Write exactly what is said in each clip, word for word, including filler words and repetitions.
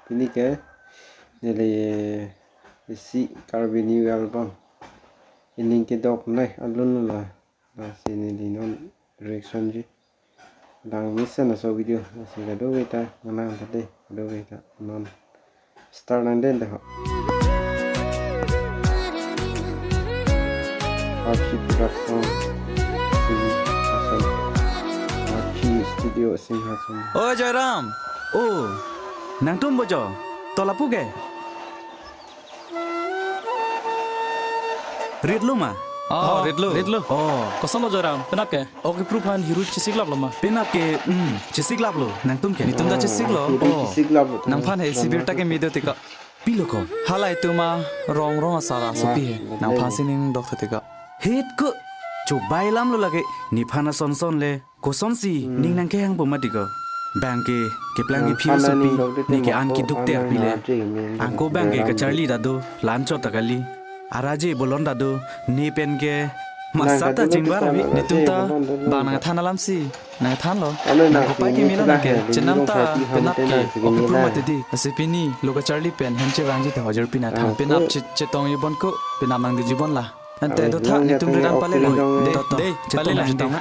Pini ke neli isi Karbi New Album ining kedok nai alun la, lasi neli non reaction ji. Lang mesen aso video, lasi kadokave ta nang nang tade, kadokave ta non start nang den dah. Archie Production, Singhason. Archie Studio, Singhason. O Joyram, o, nangtum bo jo, to lapu ke? Ritlo ma? Oh, oh, ritlo. Ritlo. Oh. Kosonlo Joyram, penap ke? Ok, ipru aphan hiru chesiklaplo ma? Penap ke, hmm, chesiklaplo, nangtum ke? Netum ta chesiklo. Oh, oh. Chesiklaplo. Nangphan he sibir ta ke medo tika. Pilo ko? Halai atum arong rong asar asopi he. Wah, nangphan si ning dok tha tika. Het ko. Chobai lamlo lake. Nephan asonson le. Kosonsi, hmm, ning nangkehang po mati ko. Bang ke, keplang ke phiu sopi, ne ke an keduk ter pile. Angko bang ke kacharli ta do, la-anchot ta kali. Araje bolon ta do, ne pen ke masa ta chingbar ave, netum ta bang nangthan alam si, nangthanlo. Nangkopai ke melo nang ke, chenam ta, penap ke, ok ipru mati di, lasi pini, lo kacharli pen, hem chevangji ta hojor pina than, penap che-, chetong ibon ko, penap nangdiji bon la. Ante do tha netum ri ran pale lo. Dei, dei, chetong pale lo, chetong.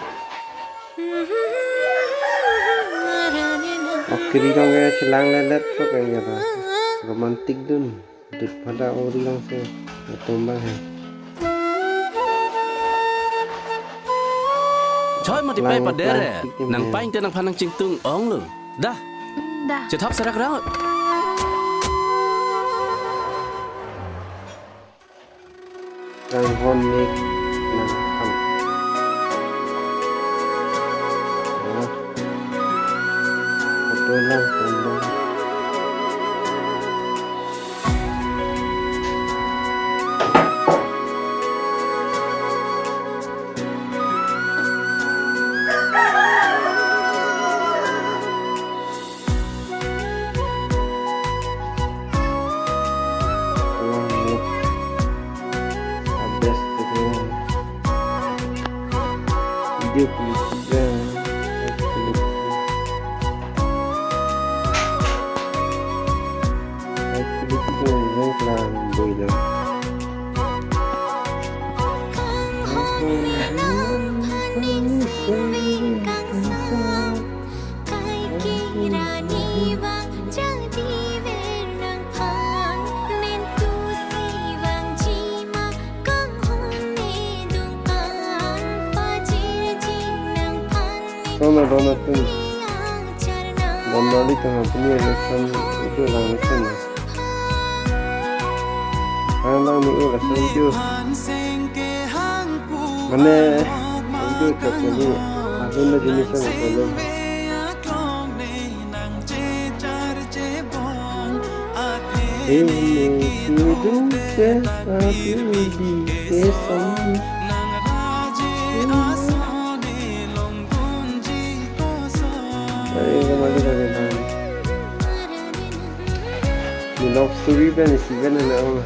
Ok, ri dong ke chelang lelet ko ke ya ta. Romantic dun. Dut pada o ri dong se. Netum bang he. Choi mati pai pader. Nangpaing te nangphan nangchingtung ong lo. Dah. Dah. Chethap serak raut. Kanghon nek nangphan. Nah. Photo lang, photo lang. Video clip. Sona dona pun. Dona li tengah pun ya, kan itu lang itu na. Ang lang ni ulah sangkyu. Mane, sangkyu tak ini. Aku na jenis sama kalau. Ini hidup ke aku di desa. Ayo, kembali lagi, nah. Ni love story pen isi pen na, oh.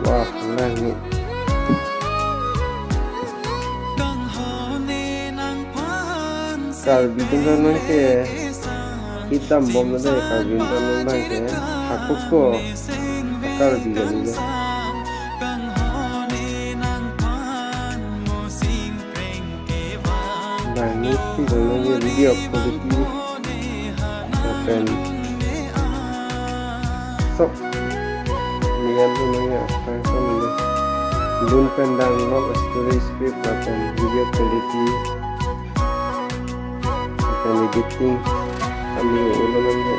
Wah, langit. Karbi atum nang ke, hitam bom na dei, Karbi atum nang ke, aku ko, Karbi kali ya. Langit, langit, video quality. Lapen sok. Nian tu nang ya, tang son ni. Dun pen dang lok story script lapen video quality. Lapen editing. Kami ulo nang ya.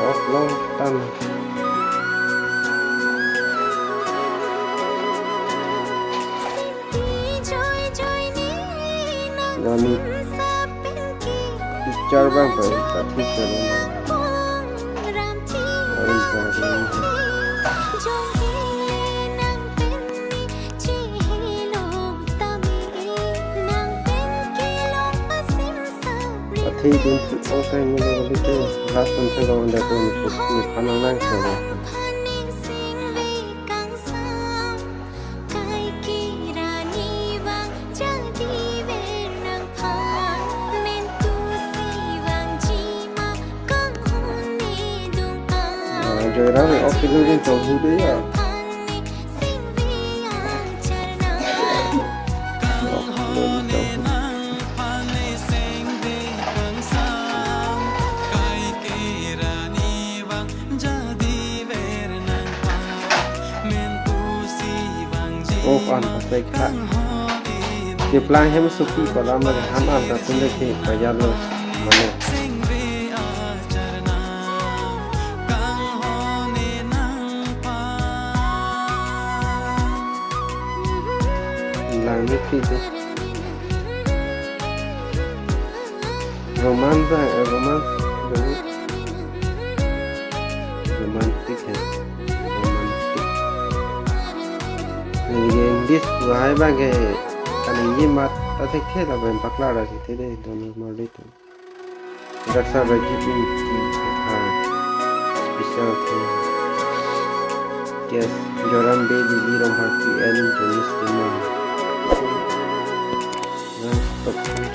Ok, long time. Nami picture bang pai, tapi chalo na. Athe dun si o kai mulo lite, last one se gawon da to ni put ni panang nang se. Joyram, off ke dun to hu de ya. Off an pasek kha. Keplang hem supi kolam lagi han an ta tun de ke payar lo mane. Lang ni phi de. Romance, eh, romance, romance. Romantic hai, romantic. Neli English lahai bang ke, kali ini mat, ta thekthe lapen paklar ra si the de, Don Marley atum. Raksa Rajiv Inti, ha, special thanks. Yes, Joyram Bey, Lily Ronghang, P N, Jonas Timon. Run stop.